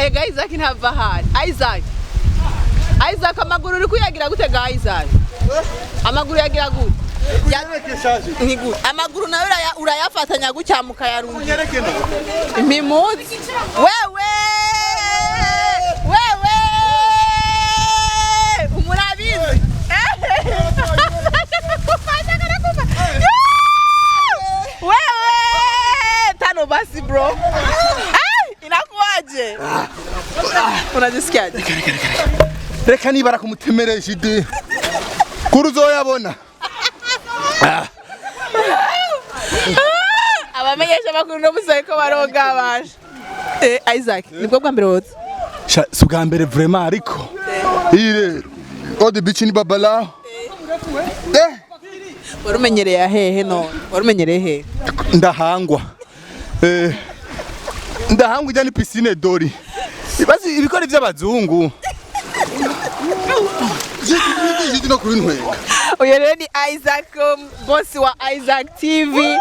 Ega Isaac ntava ahari. Isaac, Isaac, amaguru uri kuyagira gute ga Isaac? Amaguru yagira gute? Ni gute amaguru nawe urayafatanya gutya mukayarunga? Impimuzi wewe, wewe umurabizi. Wewe tano basi bro. Inakuwaje? Unajisikiaje? Reka nibara kumutemeresha ide kuri uzoyabona. Abamenyesha makuru no musaye ko baroga abasha. Isaac, nibwo bwa mbere wotse? Sha, si ubwa mbere vraiment, ariko iyi rero World Beach ni babala. Wari umenyereye hehe none? Wari umenyereye hehe? Ndahangwa, ndahangwa ijya ni piscine dori ibazi ibikora iby'abazungu jidi no kubintwenga. Uyu rero ni Isaac, boss wa Isaac TV.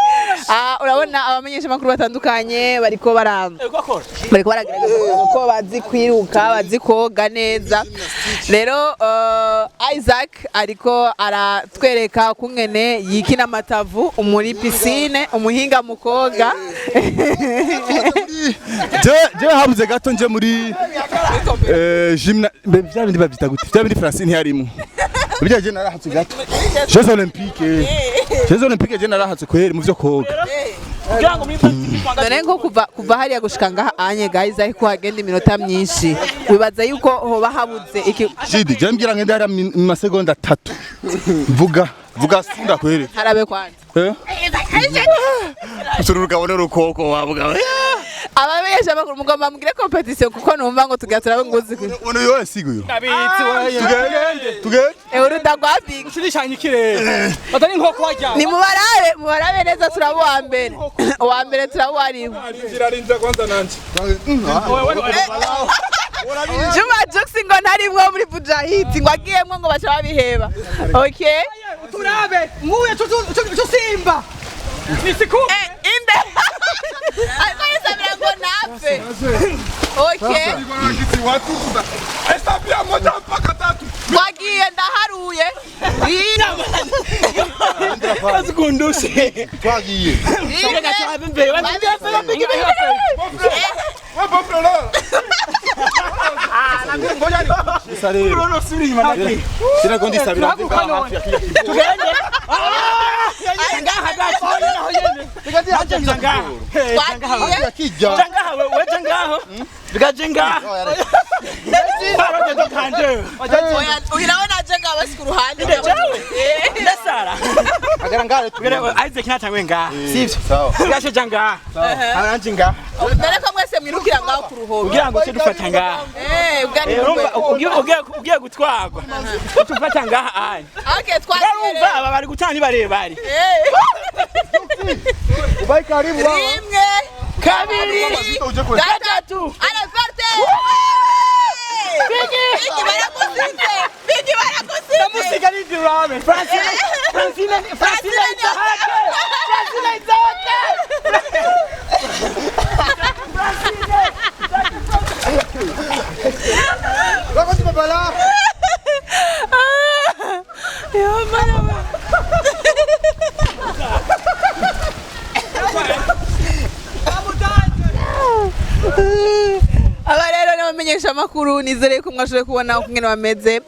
Ah, urabona abamenyesha makuru batandukanye bariko baragerageza uko bazi kwiruka, bazi koga neza. Rero Isaac ariko aratwereka ukungene yikina amatavu muri piscine, umuhinga mu koga. Je habuze gato nje muri gymna mbe vya bindi babyita gute, vya bindi Francine yarimo bijya. Je narahatse gato Jeux Olympiques, Jeux Olympiques, je narahatse kweri mu vyo koga. None nko kuva hariya gushika ngaha anye guys, ariko hagenda iminota myinshi, wibaza yuko hoba habuze iki? Jidi, je mbwira ngende hariya mu masegonda 3, vuga vuga sunda kweri. Harabe kwanza. Usururuka ubone urukoko wabuga. Abamenyesha amakuru mugomba mugire competition, kuko numva ngo tugira turabe nguzi. Uno yowe siguyo. Ndabitsi wewe. Tugende, tugende. Uruda rwa big. Ushirishanya ikirere. Batari inkoko wajya. Ni mubarabe, mubarabe neza, turaba uwa mbere, uwa mbere turaba uwariwe. Rinda kwanza nanje. Juma Jux ngo ntarimwo muri Bujahit, ngo agiyemwo ngo baca babiheba. Okay. Turabe. Muye tusimba. Ni siku. Inde ariko yisabira ngo napfe. Okay. Hesabia moja mpaka tatu. Twagiye, ndaharuye. Rimwe. Azikundushe. Twagiye. Rimwe. Imbere. Babiri. Wewe bofre la. Urono suri inyuma. Sinagondi sabira. Turahaguruka none. Tugende. Ngaha gacu. Ngaha ngaha. Twagiye. Kijya. Ngaha wewe ngaho. Bigaje ngaha. Baragenda kanje. Oya, urabona je ngaba basi ku ruhande. Ndasara. Agara ngare. Tugere Isaac natangwe ngaha. Sivyo. Sawa. Bigaje ngaha. Aranje ngaha. Dore ko mwese mwirukira ngaho ku ruhome. Kugira ngo dufata ngaha. Ubwo ni Urumva ugiye gutwagwa. Tufata ngaha anye. Okay, twagiye. Urumva aba bari gutana ni barebare. Ubai karibu. Rimwe, Kabiri, gatatu, gatatu. Allez, partez! Bigi! Bigi baragusize! Bigi baragusize! Ndamusiga ni durame. Francine, Francine, Francine Isaac. Francine Isaac. Rakosi babala. Yo, mana. Aba rero n'abamenyesha amakuru, nizere ko mwashoboye kubona uko ingene bameze.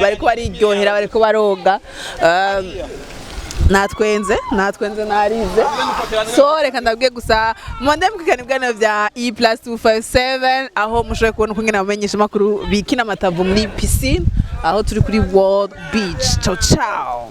Bariko bariryohera, bariko baroga. Natwenze, natwenze, narize. So reka ndabwiye gusa mwande mukurikirana ibiganiro vya E plus 257, aho mushoboye kubona uko ingene abamenyesha amakuru bikina amatavu muri piscine, aho turi kuri World Beach. Ciao ciao.